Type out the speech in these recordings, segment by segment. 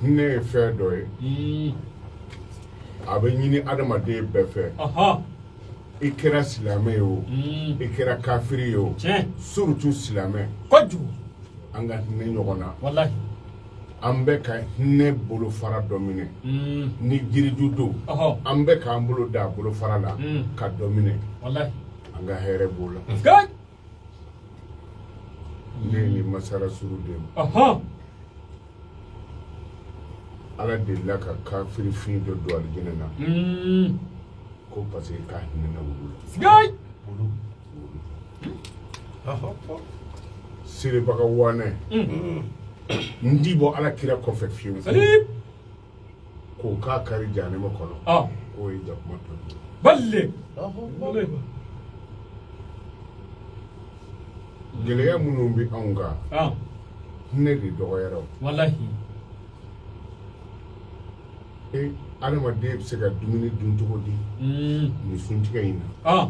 Hinɛ ye fɛn dɔ ye, a bɛ ɲini adamaden bɛɛ fɛ. I kɛra silamɛ ye o, i kɛra kafiri ye o, surtout silamɛ. Kojugu. An ka hinɛ ɲɔgɔn na. An bɛ ka hinɛ bolofara dɔ minɛ ni jiriju don, an bɛ k'an bolo da bolofara la ka dɔ minɛ. An ka hɛrɛ b'o la. Ne ye nin masala suru de ma. Ala delila ka kafirifin dɔ don alijinɛ na ko parce que k'a hinɛna wulu la. Selibaga wanɛ n ti bɔ Ala kira kɔfɛ fiyewu, k'o k'a kari jahanama kɔnɔ, k'o ye jakuma tobi. Gɛlɛya minnu bɛ anw kan, hinɛ de dɔgɔyara. Walahi. E, adamaden bɛ se ka dumuni dun cogo di nin suntigɛ in na?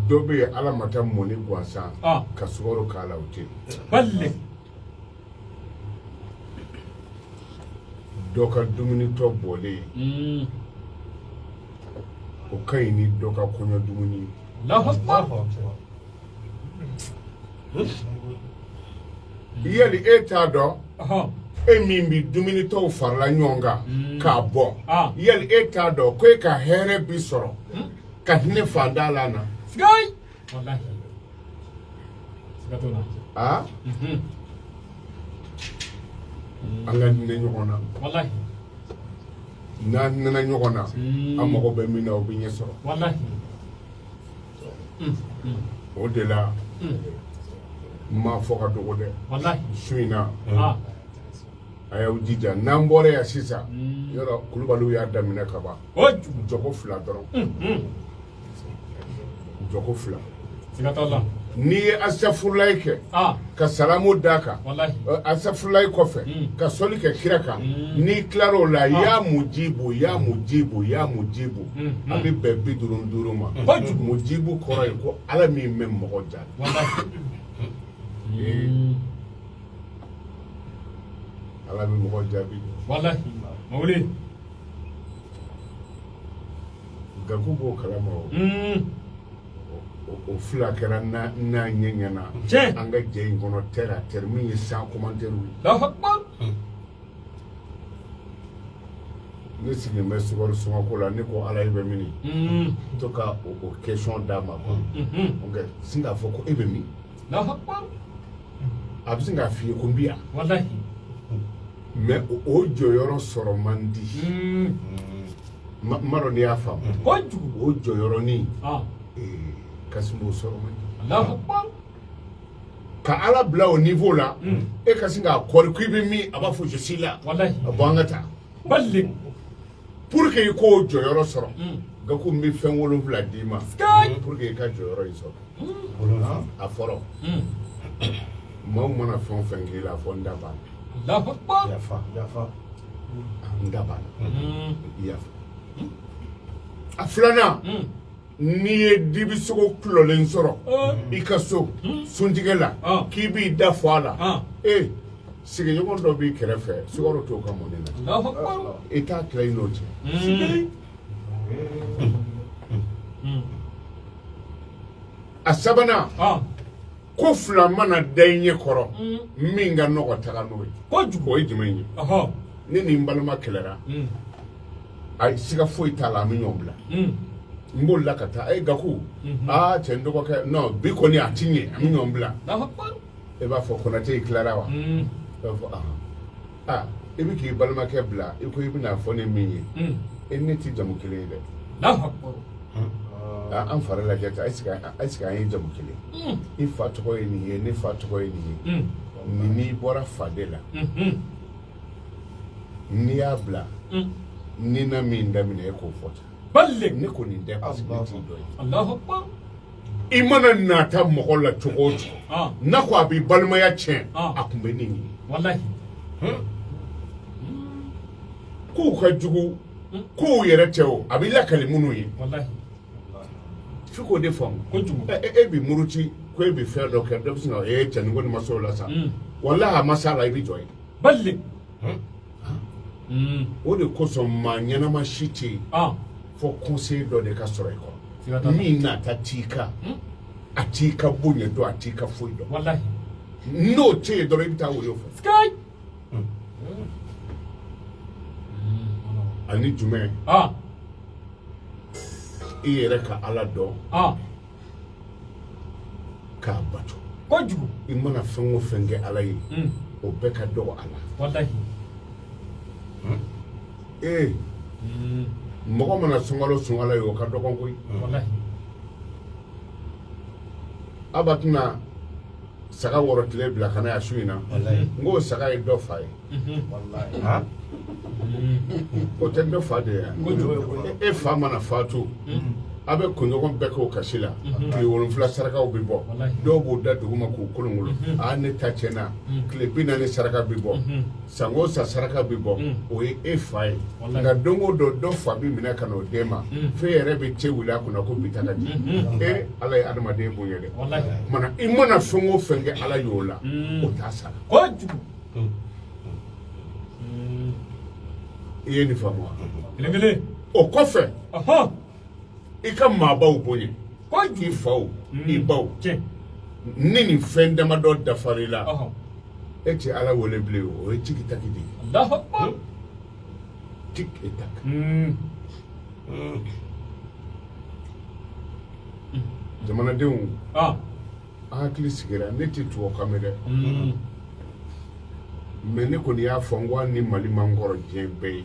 Dɔ bɛ yen, Ala ma taa mɔni gansan ka sukaro k'a la, o tɛ yen. Dɔ ka dumuni tɔ bɔlen, o ka ɲi ni dɔ ka kɔɲɔ dumuni ye. Yali e t'a dɔn, e min bɛ dumuni tɔw farala ɲɔgɔn kan k'a bɔn, yali e t'a dɔn ko e ka hɛrɛ bi sɔrɔ ka hinɛ fantan la na? Aa, an ka hinɛ ɲɔgɔn na. N'an hinɛna ɲɔgɔn na, an mago bɛ min na, o bɛ ɲɛ sɔrɔ. O de la n m'a fɔ ka dogo dɛ, su in na, a y'aw jija. N'an bɔra yan sisan, yɔrɔ Kulubaliw y'a daminɛ ka ban, jɔko fila dɔrɔn, jɔko fila. N'i ye asafurulayi kɛ ka salamu d'a kan, asafurulayi kɔfɛ ka sɔli kɛ kira kan, n'i tilar'o la, ya mujibu, ya mujibu, ya mujibu, a bɛ bɛn 55 ma. Mujibu kɔrɔ ye ko Ala min bɛ mɔgɔ jaabi. Ala bɛ mɔgɔ jaabi. Gaku b'o kalama. O o fila kɛra n'a ɲɛ ɲɛna an ka jɛ in kɔnɔ terre à terre, min ye sans commentaire ye. Ne sigilen bɛ sukaro sɔngɔko la, ne ko Ala, i bɛ min to ka o question d'a ma quoi, sin k'a fɔ ko e bɛ min, a bɛ sin k'a f'i ye ko n bi yan. Mais o jɔyɔrɔ sɔrɔ man di. N m'a dɔn n'i y'a faamu. O jɔyɔrɔnin, Kasimu, o sɔrɔ man di. Ka Ala bila o niveau la, e ka sin k'a kɔri ko i bɛ min, a b'a fɔ je suis là, a bɔ an ka taa. Pour que i k'o jɔyɔrɔ sɔrɔ, Gaku, n bɛ fɛn wolonwula d'i ma pour que i ka jɔyɔrɔ in sɔrɔ. A fɔlɔ, maaw mana fɛn o fɛn k'i la, a fɔ n da b'a la. N da b'a la, yafa. A filanan, n'i ye dibisogo kulɔlen sɔrɔ i ka so suntigɛ la, k'i b'i da fɔ a la, e sigiɲɔgɔn dɔ b'i kɛrɛfɛ, sukaro t'o ka mɔni na, i t'a tila i n'o cɛ. A sabanan, ko fila mana da i ɲɛ kɔrɔ, min ka nɔgɔ, taga n'o ye. Kojugu. O ye jumɛn ye? Ne ni n balima kɛlɛra, ayi, siga foyi t'a la, an bɛ ɲɔgɔn bila. N bolila ka taa, e Gaku, aa cɛ, n dɔgɔkɛ, non, bi kɔni a ti ɲɛ, an bɛ ɲɔgɔn bila. E b'a fɔ Konate, i tilara wa? E b'a fɔ ahan. Aa, i bɛ k'i balimakɛ bila, i ko i bɛna fɔ ne min ye, e ne tɛ jamu kelen ye dɛ. An fari lajɛ ta, est ce que an ye jamu kelen? I fa tɔgɔ ye nin ye, ne fa tɔgɔ ye nin ye. Nin n'i bɔra fa de la, n'i y'a bila, ni na min daminɛ, e k'o fɔ tan. Ne ko nin tɛ, parce que ne t'i dɔn ye. I mana nata mɔgɔ la cogo o cogo, n'a ko a b'i balimaya tiɲɛ, a kun bɛ nin ye. Kow ka jugu, kow yɛrɛ tɛ o, a bɛ lakali minnu ye, f'i k'o de faamu. E bi muruti. Ko e bɛ fɛn dɔ kɛ, dɔ bɛ sin ka ee cɛnin ko nin ma se o la sa. Walahi, a ma s'a la, i bɛ jɔ yen. Balli. O de kosɔn maa ɲɛnama si tɛ yen fo conseil dɔ de ka sɔrɔ i Siga kɔrɔ t'a la. min nata t'i kan, a t'i ka bonya dɔn, a t'i ka foyi dɔn. Wallahi. N'o tɛ yen dɔrɔn, i bɛ taa woyo fɛ. Sky. Ani jumɛn? I yɛrɛ ka Ala dɔn k'a bato. Kojugu. I mana fɛn o fɛn kɛ Ala ye, o bɛɛ ka dɔgɔ a la. Wallahi. Ee, mɔgɔ mana sunkalo sun Ala ye, o ka dɔgɔn koyi. Wallahi. Aba tɛna saga wɔrɔ tile bila ka na yan su in na. Wallahi. N k'o saga ye dɔ fa ye. Wallahi. Ha? O tɛ dɔ fa de ye wa? Kojugu. E fa mana fatu, a bɛ kunɲɔgɔn bɛɛ k'o kasi la, tile 7 sarakaw bɛ bɔ. Wallahi. Dɔw b'o da duguma k'u kolonkolon. Aa, ne ta tiɲɛna. Tile 40 saraka bɛ bɔ, san o san saraka bɛ bɔ, o ye e fa ye. Wallahi. Nka don o don, dɔ fa bɛ minɛ ka n'o d'e ma, f'e yɛrɛ bɛ te wuli a kunna ko bi ta ka di. E Ala ye adamaden bonya dɛ. Wallahi. Mana i mana fɛn o fɛn kɛ Ala y'o la, o t'a sara. Kojugu. I ye nin faamu wa? Kelen kelen. O kɔfɛ, i ka maabaw bonya. Kojugu. I faw, i baw. Tiɲɛ. Ni nin fɛn damadɔ dafar'i la, e tɛ Ala wele bilen, o ye tiki taki de ye. Allahu akbar. Tic et tac. Jamanadenw, an hakili sigira. Ne tɛ tubabukan mɛn dɛ, mais ne kɔni y'a fɔ n ko hali ni Mali man kɔrɔ diɲɛ bɛɛ ye,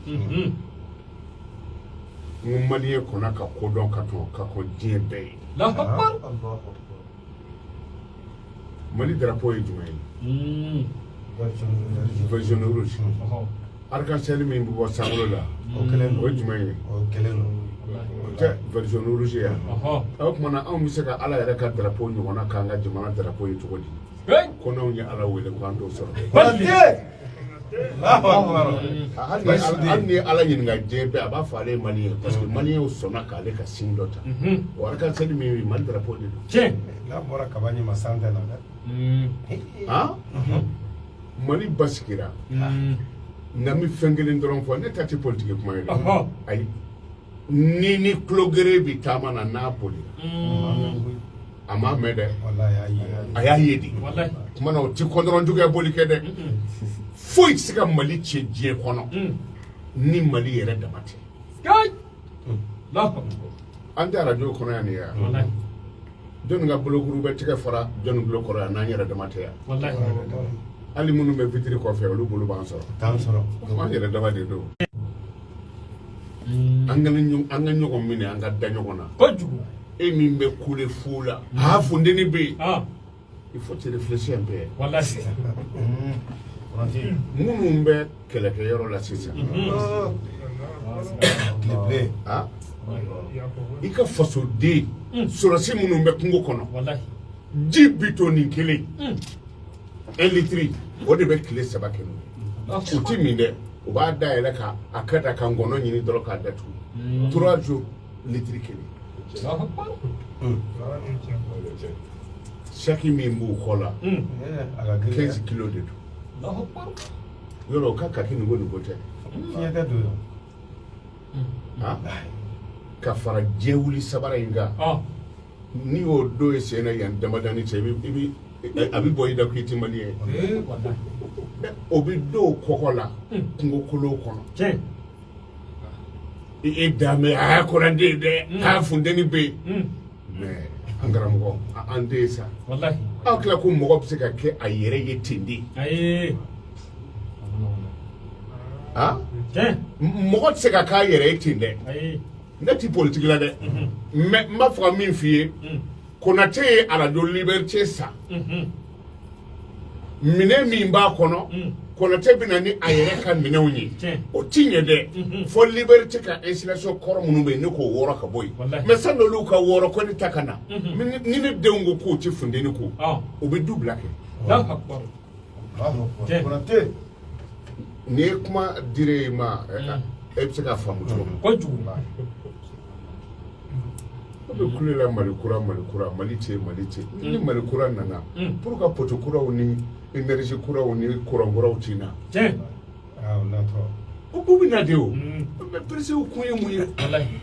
n ko malien kɔnna ka kodɔn ka tɔn ka kɔn diɲɛ bɛɛ ye. Allahu akbar. Allahu akbar. Mali drapeau ye jumɛn ye? Vert jaune rouge. Arc-en-ciel min bɛ bɔ sankolo la, O kelen don. o ye jumɛn ye? O kelen don. O tɛ vert jaune rouge ye wa? O tuma na, anw bɛ se ka Ala yɛrɛ ka drapeau ɲɔgɔnna k'an ka jamana drapeau ye cogo di? Ko n'anw ye Ala wele ko an t'o sɔrɔ. Konate! Allahu akbar. Hali ni ye Ala ɲininka diɲɛ bɛɛ, a b'a fɔ ale ye malien ye, parce que malienw sɔnna k'ale ka signe dɔ ta. O arc-en-ciel min ye Mali drapeau de don. Tiɲɛ. N'a bɔra kaba ɲɛ ma, san tɛ na dɛ. Han, Mali basigira. Nka n bɛ fɛn kelen dɔrɔn fɔ, ne ta tɛ politique kuma ye dɛ. Ayi, ni tulogere bɛ taama na, n'a bolila, a m'a mɛn dɛ. Wallahi, a ye. A y'a ye de. Wallahi. Tuma na, o ti kɔndɔrɔn juguya boli kɛ dɛ. Foyi tɛ se ka Mali cɛ diɲɛ kɔnɔ ni Mali yɛrɛ dama tɛ. Sky. Allahu akbar. An tɛ arajo kɔnɔ yan nin ye yan. Wallahi. Jɔnni ka bolokuru bɛ tigɛ fara jɔnni bolo kɔrɔ yan n'an yɛrɛ dama tɛ yan? Wallahi. Hali minnu bɛ vitre kɔfɛ, olu bolo b'an sɔrɔ. T'an sɔrɔ. An yɛrɛ dama de don. An ka ɲɔgɔn minɛ, an ka da ɲɔgɔn na. Kojugu. E min bɛ kule fu la, a funteni bɛ yen, il faut te réfléchir un peu. Wallahi. Konate. Minnu bɛ kɛlɛkɛyɔrɔ la sisan, Tile bilen. ah, i ka fasoden sɔrɔsi minnu bɛ kungo kɔnɔ, Wallahi. ji bitɔn kelen, 1 litre, o de bɛ tile 3 kɛ n'o ye. U ti min dɛ, u b'a dayɛlɛ ka a kɛ ta ka ngɔnɔ ɲini dɔrɔn k'a datugu. 3 jours, litre kelen. Allahu akbar. Saki min b'u kɔ la, A ka girin. 15 kilos de don. Allahu akbar. Yɔrɔ o ka kaki nin ko nin ko tɛ. Fiɲɛ tɛ don yen. Han, ka fara diɲɛ wuli sabara in kan, n'i y'o don i sen na yan damadani cɛ, i bɛ a bɛ bɔ i da k'i ti malien ye. Wallahi. O bɛ don kɔgɔ la kungo kolon kɔnɔ. Tiɲɛ. E danbɛ a kɔrɔden dɛ, k'a funteni bɛ yen, mais an karamɔgɔ, an den sa. Wallahi. Aw tila ko mɔgɔ bɛ se ka kɛ a yɛrɛ ye ten de? Ayi. Han, Tiɲɛ. mɔgɔ tɛ se ka k'a yɛrɛ ye ten dɛ. Ayi. Ne ti politique la dɛ, mais n b'a fɔ ka min f'i ye, Konate ye arajo Liberté san, minɛn min b'a kɔnɔ, Konate bɛ na ni a yɛrɛ ka minɛnw ye. Tiɲɛ. O ti ɲɛ dɛ, fo Liberté ka installation kɔrɔ minnu bɛ yen, ne k'o wɔrɔ ka bɔ yen. Wallahi. Mais sani olu ka wɔrɔ ko ne ta ka na, ni ne denw ko k'o ti funteni ko, o bɛ du bila kɛ. Allahu akbar. Allahu akbar. Tiɲɛ. Konate. Nin ye kuma dire i ma, e bɛ se k'a faamu cogo min. Kojugu. Aw bɛ kule la Mali kura, Mali kura, Mali tɛ, Mali tɛ. Ni Mali kura nana, pour que poto kuraw ni énergie kuraw ni courant kuraw ti na. Tiɲɛ. Ah, o natɔ. U bɛ na de o. Mais pressé kun ye mun ye? Walahi.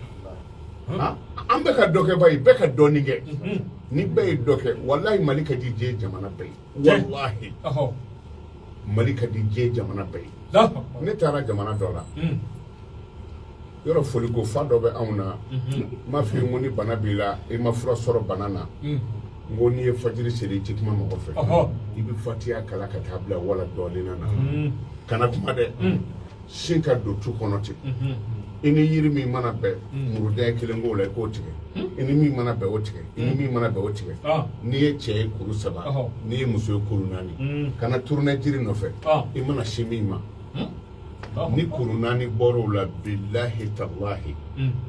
An bɛ ka dɔ kɛ ba ye, bɛɛ ka dɔɔnin kɛ. Ni bɛɛ ye dɔ kɛ, walahi Mali ka di diɲɛ jamana bɛɛ ye. Walahi. Mali ka di diɲɛ jamana bɛɛ ye. Ne taara jamana dɔ la. Yɔrɔ foliko fa dɔ bɛ anw na. N m'a f'i ye n ko ni bana b'i la, i ma fura sɔrɔ bana na. N ko n'i ye fajiri seli, i tɛ kuma mɔgɔ fɛ. I bɛ fatiya kalan ka taa bila wala dɔɔnin na. Kana kuma dɛ. Sin ka don tu kɔnɔ ten. I ni yiri min mana bɛn, muruden kelen k'o la, i k'o tigɛ. I ni min mana bɛn, o tigɛ. I ni min mana bɛn, o tigɛ. N'i ye cɛ ye kuru 3, n'i ye muso ye kuru 4, kana tourner jiri nɔfɛ. I mana se min ma. Ni kuru 4 bɔr'o la, bilahi talahi,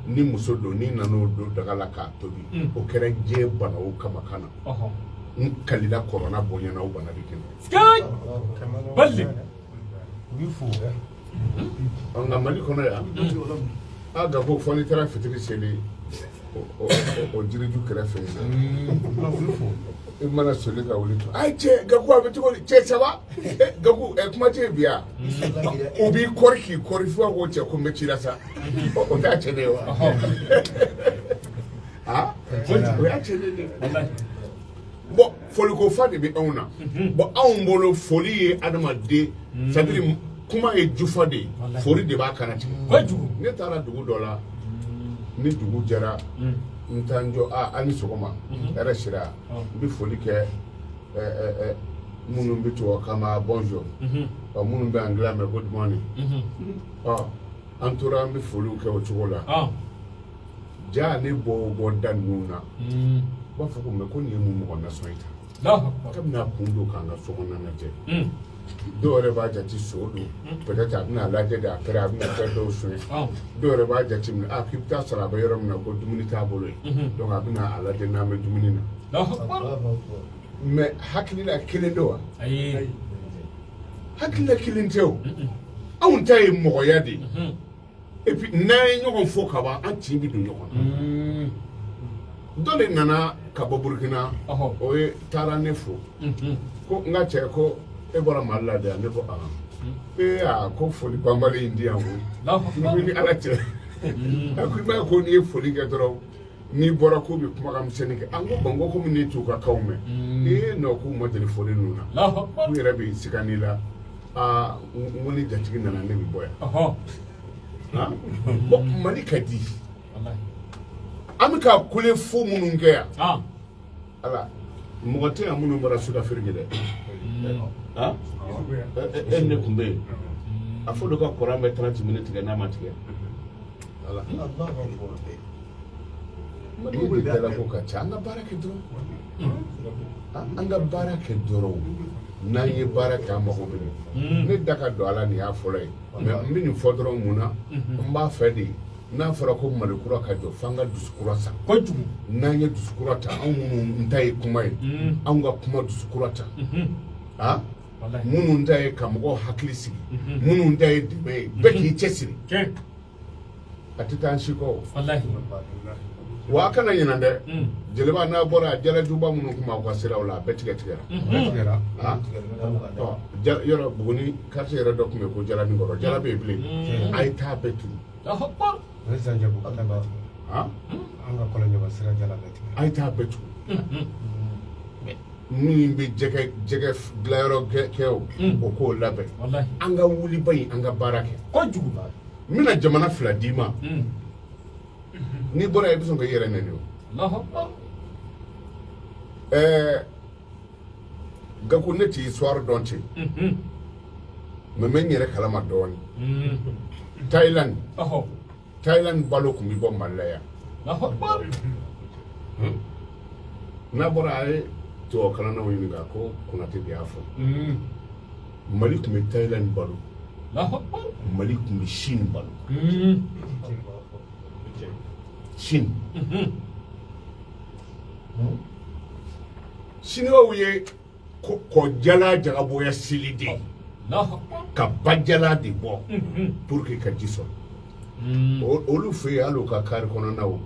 ni muso don, n'i nan'o don daga la k'a tobi, o kɛra diɲɛ bana o kama kan na. N kalila kɔrɔna bonyana, o bana bɛ kɛnɛ. Bali. U b'i fo. Nka Mali kɔnɔ yan, a Gago fɔ n'i taara fitiri seli o jiriju kɛrɛfɛ yen. I mana soli ka wuli to. Ayi cɛ Gago a bɛ cogo di? Cɛ ça va? Gago kuma tɛ yen bi yan. O b'i kɔri k'i kɔri fo ko cɛ ko n bɛ ci la sa. O t'a cɛ de ye wa? Aa o y'a cɛ de ye. Bon foliko fa de bɛ anw na. Bon anw bolo foli ye adamaden, c'est à dire kuma ye jufa de ye, foli de b'a kana tigɛ. Ne taara dugu dɔ la, ni dugu jɛra, n taa n jɔ a ni sɔgɔma, hɛrɛ sira, n bɛ foli kɛ minnu bɛ tubabukan mɛn bonjour, ɔ minnu bɛ anglais mɛn good morning, ɔ an tora an bɛ foliw kɛ o cogo la. Ja ne bɔ o bɔ da ninnu na, u b'a fɔ ko mais ko nin ye mun mɔgɔ nasɔn ye tan, kabini a kun don k'an ka sokɔnɔna lajɛ. Dɔw yɛrɛ b'a jate so don, peut-être a bɛna lajɛ de, après a bɛna fɛn dɔw sonya. Dɔw yɛrɛ b'a jate minɛ, a k'i bɛ taa sɔrɔ a bɛ yɔrɔ min na ko dumuni t'a bolo yen, donc a bɛna a lajɛ n'an bɛ dumuni na. Mais hakilila kelen don wa? Hakilila kelen tɛ o. Anw ta ye mɔgɔya de ye. Et puis n'an ye ɲɔgɔn fo ka ban, an tin bɛ don ɲɔgɔn na. Dɔ de nana ka bɔ Burukina, o ye taara ne fo. Ko n ka cɛ ko e bɔra Mali la de yan, ne ko ahan. Ee aa ko foli banbali in di yan koyi. N ni Ala cɛ. A ko i b'a ye ko n'i ye foli kɛ dɔrɔn, n'i bɔra k'u bɛ kumakan misɛnnin kɛ. An ko bon n ko komi ne t'u ka kanw mɛn. Ee non k'u ma deli foli ninnu na. K'u yɛrɛ bɛ siga n'i la. Aa n ko ni jatigi nana ne bɛ bɔ yan. Bon Mali ka di. An bɛ ka kule fo minnu kɛ yan. Ala mɔgɔ tɛ yan minnu bɔra Sud-Afrique dɛ. E ne tun bɛ yen. A fɔ olu ka courant bɛ 30 minutes tigɛ n'a ma tigɛ. Ala. Mali de dalako ka ca, an ka baara kɛ dɔrɔn. An ka baara kɛ dɔrɔn. N'an ye baara kɛ an mago bɛ nin. Ne da ka don a la nin y'a fɔlɔ ye. Mais n bɛ nin fɔ dɔrɔn mun na? N b'a fɛ de. N'a fɔra ko Mali kura ka jɔ f'an ka dusukura san. Kojugu. N'an ye dusukura ta, anw minnu ta ye kuma ye, anw ka kuma dusukura ta. Ah? Minnu ta ye ka mɔgɔw hakili sigi, minnu ta ye dɛmɛ ye, bɛɛ k'i cɛsiri. A tɛ taa an si kɔ o. Wa a kana ɲinɛ dɛ. Jeliba n'a bɔra jalajuba minnu tun b'aw ka siraw la, a bɛɛ tigɛ tigɛra. Ɔ yɔrɔ Buguni quartier yɛrɛ dɔ tun bɛ yen ko Jalaninkɔrɔ, jala bɛ yen bilen. A ye taa bɛɛ turu. O ye Zanjɛbugu ta bɛɛ tigɛ. An ka Kɔlɔnjɛba sira jala bɛɛ tigɛ. A ye taa bɛɛ turu. Min bɛ jɛgɛ dilanyɔrɔ kɛ o, o k'o labɛn. An ka wuliba in, an ka baara kɛ. Kojugu. N bɛna jamana 2 d'i ma. N'i bɔra yen, i bɛ sɔn k'i yɛrɛ nɛni o. Ɛɛ Gaku ne t'i histoire dɔn ten. Mais n bɛ n yɛrɛ kalama dɔɔnin. Thailand. Thailand balo tun bɛ bɔ Mali la yan. N'a bɔra a ye tubabukalannaw ɲininka ko Konate de y'a fɔ. Mali tun bɛ Thailand balo. Mali tun bɛ Chine balo. Chine. Chinois ye kɔjala jagaboya seli de ye. Ka bajala de bɔ pour que ka ji sɔrɔ. Olu fɛ yen hali u ka kari kɔnɔnaw.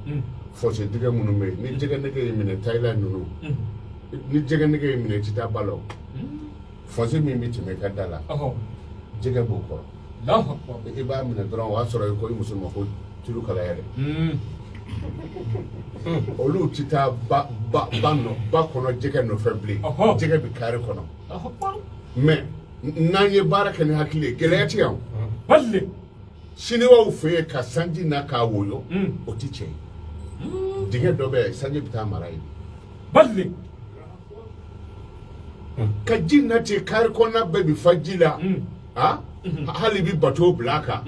Fossé dingɛ minnu bɛ yen, ni jɛgɛ nege y'i minɛ, Thaïlande ninnu, ni jɛgɛ nege y'i minɛ, i tɛ taa ba la. O fossé min bɛ tɛmɛ i ka da la, jɛgɛ b'o kɔrɔ. I b'a minɛ dɔrɔn, o y'a sɔrɔ i ko i muso ma ko tulu kalaya dɛ. Olu tɛ taa ba ba ba nɔ ba kɔnɔ jɛgɛ nɔfɛ bilen, jɛgɛ bɛ kari kɔnɔ. Mais n'an ye baara kɛ ni hakili ye, gɛlɛya tɛ yan. Siniwaw fɛ yen, ka sanji na k'a woyo, o tɛ tiɲɛ ye. Dingɛ dɔ bɛ yen, sanji bɛ taa mara yen. Ka ji na ten, kari kɔnɔna bɛɛ bɛ fa ji la. Hali bi bateau bila a kan,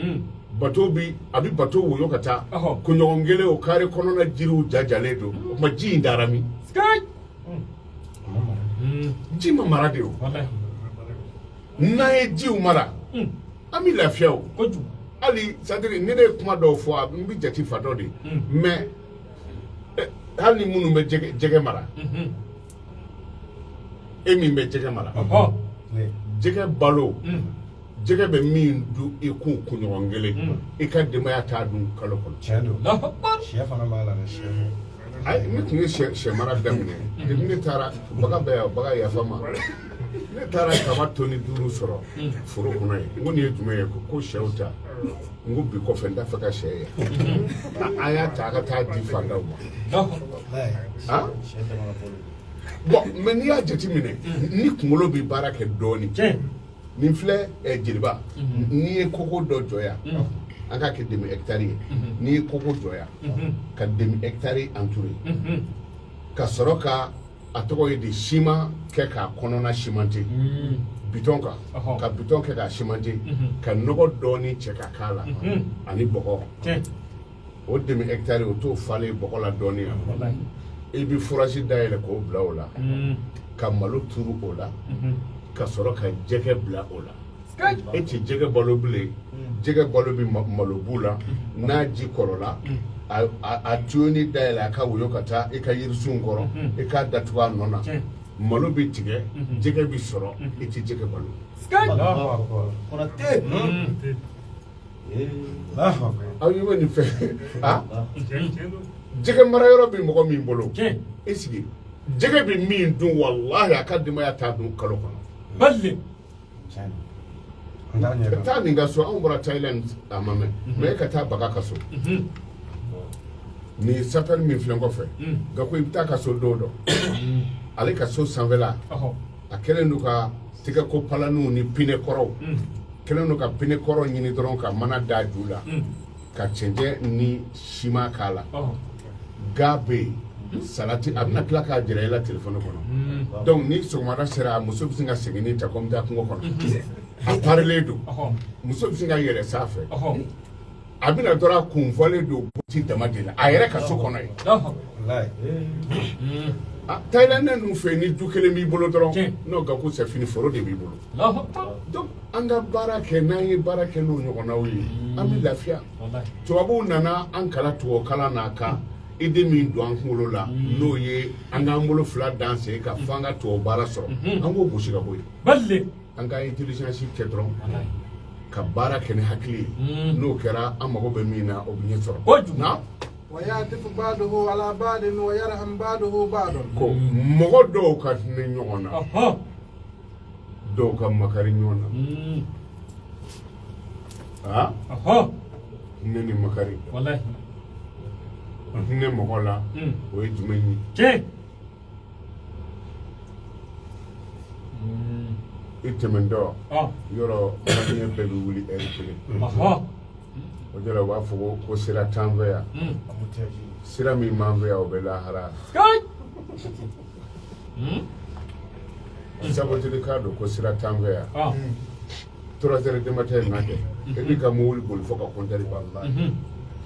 bateau bi a bɛ bateau woyo ka taa kunɲɔgɔn kelen, o kari kɔnɔna jiriw jajalen don. O tuma ji in dara min? Ji ma mara de. O n'an ye jiw mara, an bɛ lafiya. O hali, c'est à dire, ni ne ye kuma dɔw fɔ, n bɛ jate fatɔ de. Mais hali ni minnu bɛ jɛgɛ mara, e min bɛ jɛgɛ mara, jɛgɛ balo, jɛgɛ bɛ min dun i kun kunɲɔgɔn kelen, i ka denbaya t'a dun kalo kɔnɔ. Tiɲɛ don, sɛ fana b'a la dɛ, sɛ. Ayi, ne tun ye sɛ mara daminɛ depuis ne taara baga bɛ yan, baga yafa ma. Ne taara kaba toni 5 sɔrɔ foro kɔnɔ yen. N ko nin ye jumɛn ye? Ko sɛw ta. N ko bi kɔfɛ, n t'a fɛ ka sɛ ye. A y'a ta, a ka taa di fantanw ma. Ah bon, mais n'i y'a jateminɛ, ni kunkolo bɛ baara kɛ dɔɔnin, nin filɛ. Jeliba, n'i ye koko dɔ jɔ yan, an k'a kɛ demi hectare ye. N'i ye koko jɔ yan ka demi hectare entouré, ka sɔrɔ ka a tɔgɔ ye di, ciment kɛ k'a kɔnɔna cimenté, béton kan, ka béton kɛ k'a cimenté, ka nɔgɔ dɔɔni cɛ ka k'a la ani bɔgɔ, o demi hectare, o t'o falen bɔgɔ la dɔɔni yan. I bɛ forage dayɛlɛ k'o bila o la, ka malo turu o la, ka sɔrɔ ka jɛgɛ bila o la. E ti jɛgɛ balo bilen, jɛgɛ balo bɛ malobu la. N'a ji kɔrɔla, a tuyau dayɛlɛ, a ka woyo ka taa i ka yirisun kɔrɔ, i k'a datugu a nɔ na. Malo bɛ tigɛ, jɛgɛ bɛ sɔrɔ, i ti jɛgɛ balo. Konate. Aw ɲɛ bɛ nin fɛn, ah, jɛgɛ mara yɔrɔ bɛ mɔgɔ min bolo, e sigi, jɛgɛ bɛ min dun, walahi, a ka denbaya t'a dun kalo kɔnɔ. Ka taa nin ka so, anw bɔra Thailand a ma mɛn, mais e ka taa baga ka so, nin sapeur min filɛ n kɔfɛ, nka ko i bɛ taa ka so don dɔ, ale ka so sanfɛla, a kɛlen don ka tɛgɛ ko palaniw ni pneu kɔrɔw, kɛlen don ka pneu kɔrɔ ɲini dɔrɔn ka mana da ju la, ka cɛncɛn ni siman k'a la. Ga bɛ yen, salati, a bɛna tila k'a jira i la telefɔni kɔnɔ. Donc ni sɔgɔmada sera, muso bɛ sin ka seginni ta ko n bɛ taa kungo kɔnɔ. A parilen don, muso bɛ sin ka yɛlɛ sanfɛ, a bɛna dɔrɔn, a kun fɔlen don buti dama de la, a yɛrɛ ka so kɔnɔ yen. Thaïlande ninnu fɛ yen, ni du kelen b'i bolo dɔrɔn, n'o Gaku, c'est fini, foro de b'i bolo. Donc an ka baara kɛ, n'an ye baara kɛ n'o ɲɔgɔnnaw ye, an bɛ lafiya. Tubabuw nana an kala tubabukalan na ka idée min don an kunkolo la, n'o ye an k'an bolo fila dan sen kan f'an ka tubabu baara sɔrɔ, an k'o gosi ka bɔ yen. An ka intelligence kɛ dɔrɔn ka baara kɛ ni hakili ye. N'o kɛra, an mago bɛ min na, o bɛ ɲɛ sɔrɔ na. ويعطف بعضه على بعض ويرحم بعضه بعضا. Ko mɔgɔ dɔw ka hinɛ ɲɔgɔn na, dɔw ka makari ɲɔgɔn na. Aa, hinɛ ni makari. Hinɛ mɔgɔ la, o ye jumɛn ye? I tɛmɛntɔ yɔrɔ, malien bɛɛ bɛ wuli ɛri kelen. O de la u b'a fɔ ko sira t'an fɛ yan, sira min b'an fɛ yan, o bɛ lahara. Sabotili k'a don ko sira t'an fɛ yan. 3 heures du matin na kɛ, e b'i ka mobili boli fo ka compteur ban.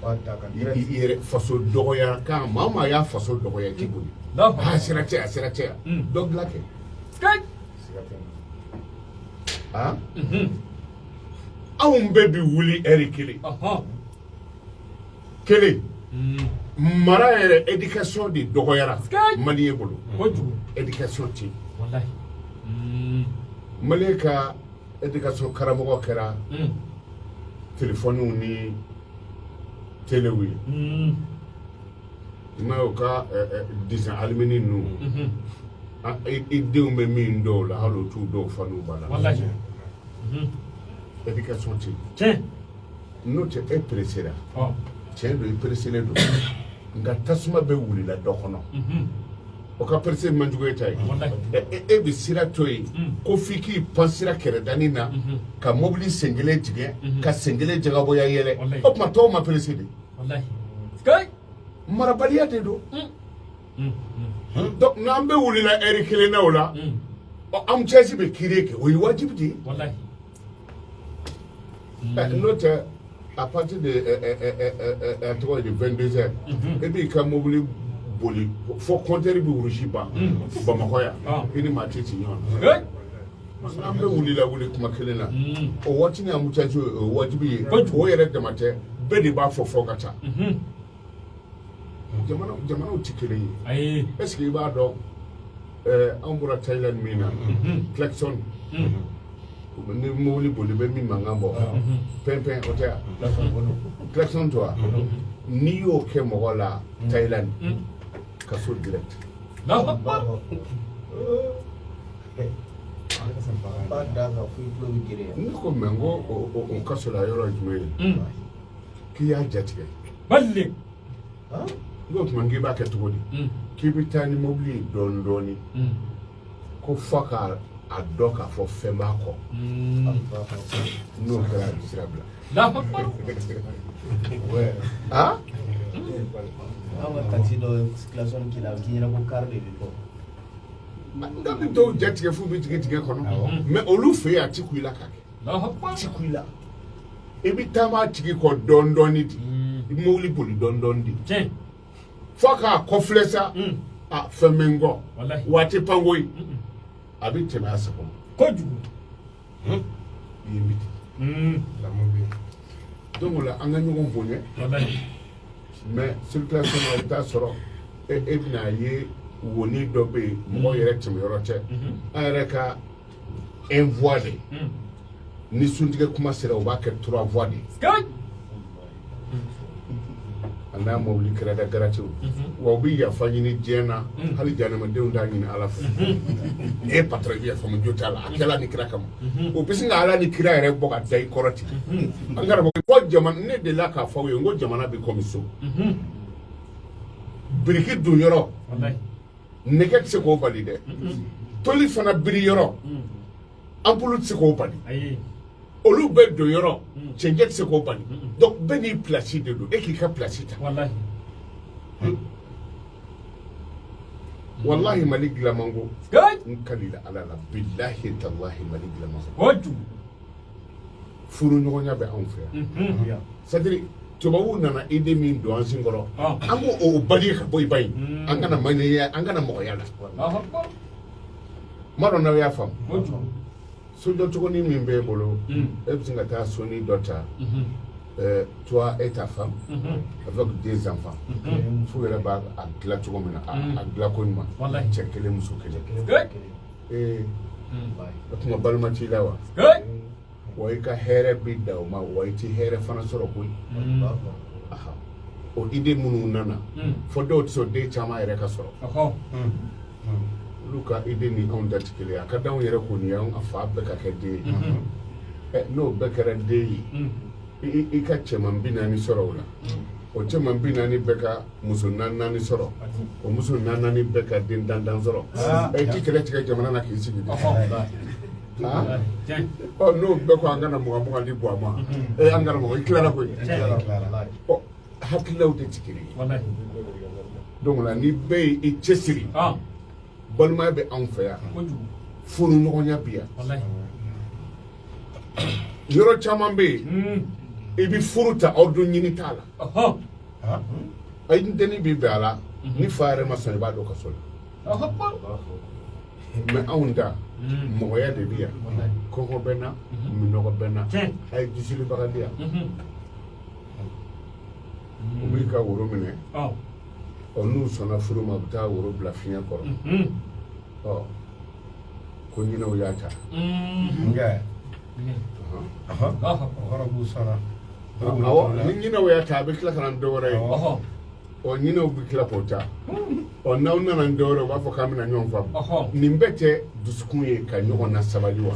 I yɛrɛ faso dɔgɔya kan, maa o maa y'a faso dɔgɔya, i t'i boli. A sira tɛ, a sira tɛ yan, dɔ dilan kɛ. Ah, anw bɛɛ bi wuli ɛri kelen kelen. Mara yɛrɛ, éducation de dɔgɔyara malien bolo. Éducation tɛ yen. Malien ka éducation karamɔgɔ kɛra telefɔniw ni telew ye. I m'a ye o ka disan alimini ninnu i denw bɛ min dɔw la hali o t'u dɔw fa n'u ba la. Wallahi. Éducation tɛ yen. Tiɲɛ. N'o tɛ e pressé la. Tiɲɛ don i pressé don nka tasuma bɛ wulila dɔ kɔnɔ. O ka pressé man jugu e ta ye. E bɛ sira to yen ko f'i k'i pan sira kɛrɛdanin na ka mobili sen kelen tigɛ ka sen kelen jagabɔya yɛlɛ o tuma tɔw ma pressé de. Marabaliya de don. Donc n'an bɛ wulila heure kelen na o la embouteillage bɛ créer kɛ o ye wajibi de ye. N'o tɛ à partir de a tɔgɔ ye di 22 heures e b'i ka mobili boli fo compteur bɛ wurusi ban Bamakɔ yan i ni maa tɛ ci ɲɔgɔn na. An bɛ wuli la wuli kuma kelen na o waati ni embouteillage o ye wajibi ye o yɛrɛ dama tɛ bɛɛ de b'a fɔ fɔ ka ca. Jamanaw tɛ kelen ye. Est ce que i b'a dɔn an bɔra Thaïlande min na klaxon ni mobili boli bɛ min mankan bɔ pɛn pɛn o tɛ yan klaxon to wa n'i y'o kɛ mɔgɔ la Thaïlande kaso direct. Ne ko mɛ n ko o kaso la yɔrɔ ye jumɛn ye k'i y'a jatigɛ. N ko tuma k'i b'a kɛ cogo di k'i bɛ taa ni mobili ye dɔɔni dɔɔni ko f'a ka a dɔn k'a fɔ fɛn b'a kɔ n'o kɛra a bɛ sira bila. Ah? An ka taxi dɔ klaxon k'i la k'i ɲɛna ko car de bɛ kɔ. Nka bɛ dɔw jatigɛ f'u bɛ jigin dingɛ kɔnɔ mɛ olu fɛ yen a ti ku i la k'a kɛ. A ti ku i la. I bɛ taama a tigi kɔ dɔɔni dɔɔni de. I bɛ mobili boli dɔɔni dɔɔni de. F'a k'a kɔfilɛ sa a fɛn bɛ n kɔ wa a tɛ pan koyi a bɛ tɛmɛ a sago ma. Kojugu. I ye min di. Donc o la an ka ɲɔgɔn bonya. Mais circulation na i bɛ taa sɔrɔ e bɛna ye woni dɔ bɛ yen mɔgɔ yɛrɛ tɛmɛyɔrɔ tɛ an yɛrɛ ka un voie de ni suntigɛ kuma sera u b'a kɛ trois voies de ye. A n'a mobili kɛrɛda garatiw wa u bɛ yafa ɲini diɲɛ na hali jahanamadenw t'a ɲini Ala fɛ. E patron i bɛ yafa ma jo t'a la a kɛla ni kira kama o bɛ sin ka Ala ni kira yɛrɛ bɔ ka da i kɔrɔ ten. An karamɔgɔ ko jamana ne delila k'a fɔ aw ye n ko jamana bɛ komi so biriki don yɔrɔ nɛgɛ tɛ se k'o bali dɛ toli fana biri yɔrɔ ampoule tɛ se k'o bali olu bɛɛ don yɔrɔ cɛncɛn tɛ se k'o bali donc bɛɛ n'i place de don e k'i ka place ta. Wallahi Mali dilan man go n kalila Ala la bilahi talahi Mali dilan man go. Furu ɲɔgɔnya bɛ anw fɛ yan c'est à dire tubabuw nana idée min don an sen kɔrɔ an k'o bali ka bɔ i ba in an kana maliyɛnya an kana mɔgɔya la. N b'a dɔn n'aw y'a faamu. Sojɔcogonin min b'e bolo e bɛ se ka taa soni dɔ ta toi et ta femme avec deux enfants f'u yɛrɛ b'a dilan cogo min na a dilan ko ɲuman cɛ kelen muso kelen ee o tuma balima t'i la wa wa i ka hɛrɛ bɛ da o ma wa i ti hɛrɛ fana sɔrɔ koyi. O idée minnu nana fo dɔw tɛ sɔn den caman yɛrɛ ka sɔrɔ. Olu ka idée ni anw da tɛ kelen ye a ka d'anw yɛrɛ kɔni ye anw ka fa bɛɛ ka kɛ den ye n'o bɛɛ kɛra den ye i ka cɛman 40 sɔrɔ o la o cɛman 40 bɛɛ ka muso 4 sɔrɔ o muso 4 bɛɛ ka den 10 sɔrɔ i ti kɛlɛ tigɛ jamana na k'i sigi de ɔ n'o bɛɛ ko an kana 20 di bɔ a ma an karamɔgɔ i tilara koyi ɔ hakililaw de tɛ kelen ye donc la ni bɛɛ ye i cɛsiri balimaya bɛ anw fɛ yan furuɲɔgɔnya bɛ yan yɔrɔ caman bɛ yen i bɛ furu ta aw dun ɲini t'a la a i dennin bɛ bɛn a la ni fa yɛrɛ ma sɔn i b'a dɔn kaso la mais anw ta mɔgɔya de bɛ yan kɔngɔ bɛ n na minɔgɔ bɛ n na a ye jisilibaga di yan u b'i ka woro minɛ ɔ n'u sɔnna furu ma u bɛ taa woro bila fiɲɛ kɔrɔ ɔ ko ɲinɛw y'a ta. Awɔ ni ɲinɛw y'a ta a bɛ tila ka na ni dɔ wɛrɛ ye. Ɔ, ɲinɛw bɛ tila k'o ta. Ɔ, n'aw nana ni dɔwɛrɛ, u b'a fɔ k'an bɛna ɲɔgɔn faamu. Nin bɛɛ tɛ dusukun ye ka ɲɔgɔn na sabali wa?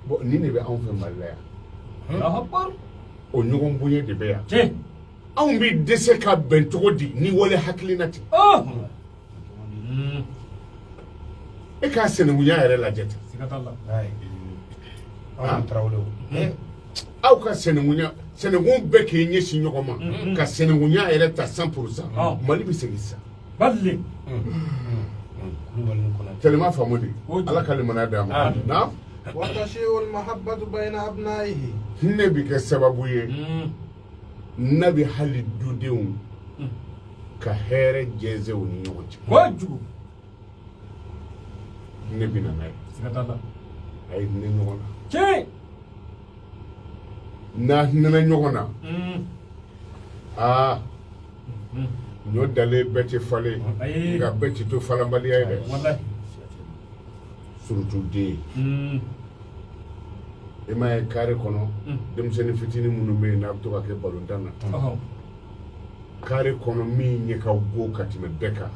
Bon, nin de bɛ anw fɛ Mali la yan. O ɲɔgɔn bonya de bɛ yan. Anw bɛ dɛsɛ ka bɛn cogo di ni wale hakilina tɛ? E k'a sinankunya yɛrɛ lajɛ ten. Aw ka sinankunya, sɛnɛkun bɛɛ k'i ɲɛsin ɲɔgɔn ma ka sinankunya yɛrɛ ta 100%, Mali bɛ segin sisan. Tɛlɛma faamu de, Ala ka limaniya d'an ma. Naam. Hinɛ bɛ kɛ sababu ye n'a bɛ hali dudenw ka hɛrɛ jɛnsɛn u ni ɲɔgɔn cɛ. Hinɛ bɛ na n'a ye. A ye hinɛ ɲɔgɔn na. N'a hinɛna ɲɔgɔn na, aa, ɲɔ dalen bɛɛ tɛ falen, nka bɛɛ tɛ to falenbaliya ye dɛ. Surtout den. E m'a ye carré kɔnɔ, denmisɛnnin fitinin minnu bɛ yen n'a bɛ to ka kɛ balontan na carré kɔnɔ, min ɲɛ ka go ka tɛmɛ bɛɛ kan,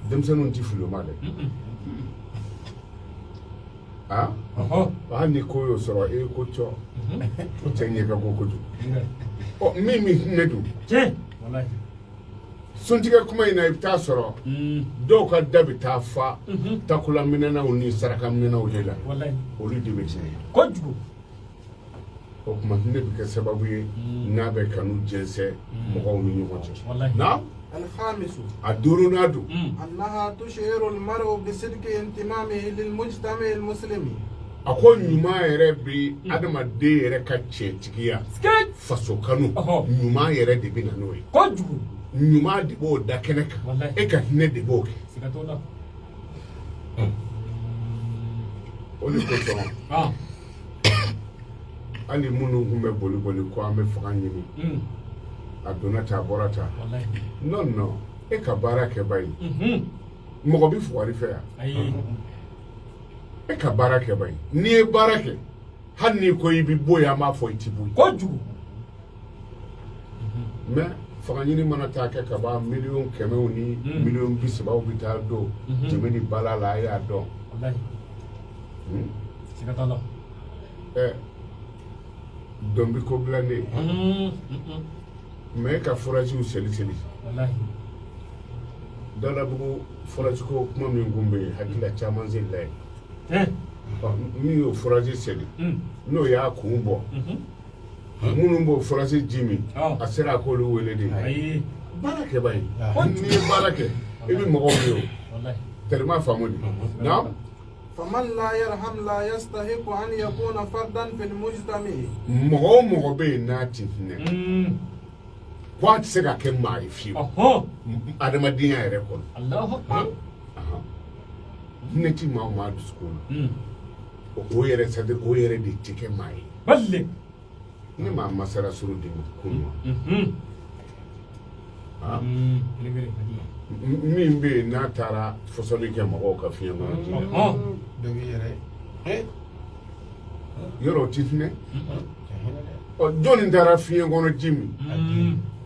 denmisɛnninw tɛ fili o ma dɛ. Aa, hali ni ko y'o sɔrɔ, e ko cɔ, o cɛ ɲɛ ka go kojugu. Ɔ, min bɛ hinɛ dun, suntigɛ kuma in na, i bɛ taa sɔrɔ dɔw ka da bɛ taa fa takulaminɛnaw ni sarakaminɛnaw de la, olu de bɛ tiɲɛ. O tuma hinɛ bɛ kɛ sababu ye n'a bɛ kanu jɛnsɛn mɔgɔw ni ɲɔgɔn cɛ. Naam. A duurunan don. A ko ɲuman yɛrɛ bɛ adamaden yɛrɛ ka cɛntigiya, faso kanu, ɲuman yɛrɛ de bɛ na n'o ye. Ɲuman de b'o da kɛnɛ kan, e ka hinɛ de b'o kɛ. O de kosɔn hali minnu tun bɛ boli boli ko an bɛ fanga ɲini, a donna tan, a bɔra tan, non non, e ka baara kɛ ba ye. Mɔgɔ bɛ fugari fɛ yan? E ka baara kɛ ba ye. N'i ye baara kɛ, hali n'i ko i bɛ bɔ yen, an b'a fɔ i ti bɔ yen. Mais fanga ɲini mana taa kɛ ka ban, miliyɔn kɛmɛw ni miliyɔn bi sabaw bɛ taa don jɛmɛ ni bala la, a y'a dɔn. Ɛ, dɔn bɛ ko dilan de, mais e ka foragew seli seli. Dalabugu forage ko kuma min kun bɛ yen, hakili la caman selila yen. Min y'o forage seli, n'o y'a kun bɔ, minnu b'o forage ji min, a sera a k'olu wele de. Baara kɛ ba ye, n'i ye baara kɛ, i bɛ mɔgɔw ye o. Tɛlɛma faamu de. Naam. Mɔgɔ o mɔgɔ bɛ yen n'a ti hinɛ, ko a tɛ se ka kɛ maa ye fiyewu adamadenya yɛrɛ kɔnɔ. Hinɛ ti maa o maa dusukun na, o yɛrɛ, c'est à dire o yɛrɛ de tɛ kɛ maa ye. Ne maa masara suru di kun ma min bɛ yen n'a taara fɔsɔnni kɛ mɔgɔw ka fiɲɛ kɔnɔ ji la, yɔrɔ o ti hinɛ. Ɔ, jɔnni taara fiɲɛ kɔnɔ ji min?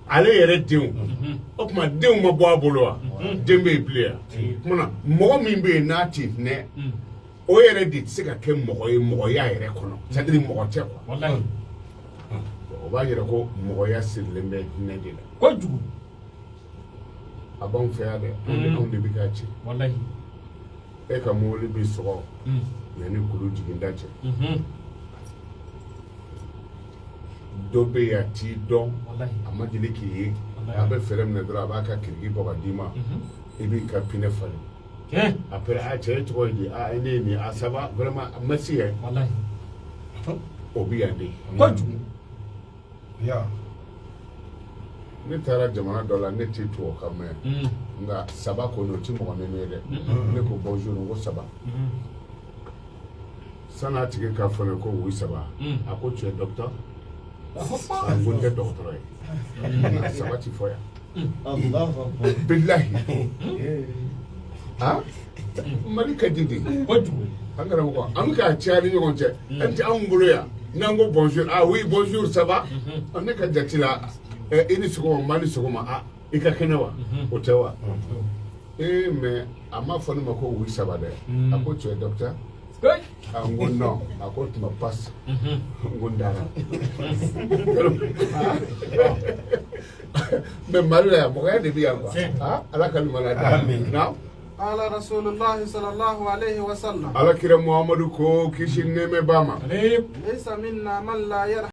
Ale yɛrɛ denw. O tuma denw ma bɔ a bolo wa? Den bɛ yen bilen yan. O tuma na mɔgɔ min bɛ yen n'a ti hinɛ, o yɛrɛ de tɛ se ka kɛ mɔgɔ ye mɔgɔya yɛrɛ kɔnɔ, c'est à dire mɔgɔ tɛ quoi. O b'a yira ko mɔgɔya sirilen bɛ hinɛ de la. A b'anw fɛ yan dɛ, anw de bɛ k'a ci. E ka mobili bɛ sɔgɔ yanni kulu jiginda cɛ. Dɔ bɛ yen, a t'i dɔn, a ma deli k'i ye, a bɛ fɛɛrɛ minɛ dɔrɔn, a b'a ka kiriki bɔ ka d'i ma, i b'i ka pinɛ falen. Après, a cɛ ye tɔgɔ ye di? A ne ye nin, a ça va vraiment, merci yɛ. O bɛ yan de. Ne taara jamana dɔ la, ne tɛ tubabukan mɛn, nka ça va kɔni, o tɛ mɔgɔ nɛni ye dɛ. Ne ko bonjour, n ko ça va. San'a tigi k'a fɔ ne ko oui, ça va, a ko tu es docteur? A ko n tɛ dɔgɔtɔrɔ ye. Ça va ti fɔ yan. Bilahi, ah, Mali ka di de. An karamɔgɔ, an bɛ k'a caya ni ɲɔgɔn cɛ. An tɛ anw bolo yan, n'an ko bonjour, ah oui, bonjour, ça va, ne ka jate la. I ni sɔgɔma, ma ni sɔgɔma, a i ka kɛnɛ wa, o tɛ wa? Ee, mais a ma fɔ ne ma ko oui, ça va dɛ. A ko tu es docteur? A n ko non. A ko tuma passe. N ko n dara. Mais Mali la yan, mɔgɔya de bɛ yan quoi. Ah, Ala ka ɲuman da. Naam. قال رسول الله صلى الله عليه وسلم. Ala kira Muhamadu ko, kisi nɛɛmɛ b'a ma. ليس منا من لا يرحم.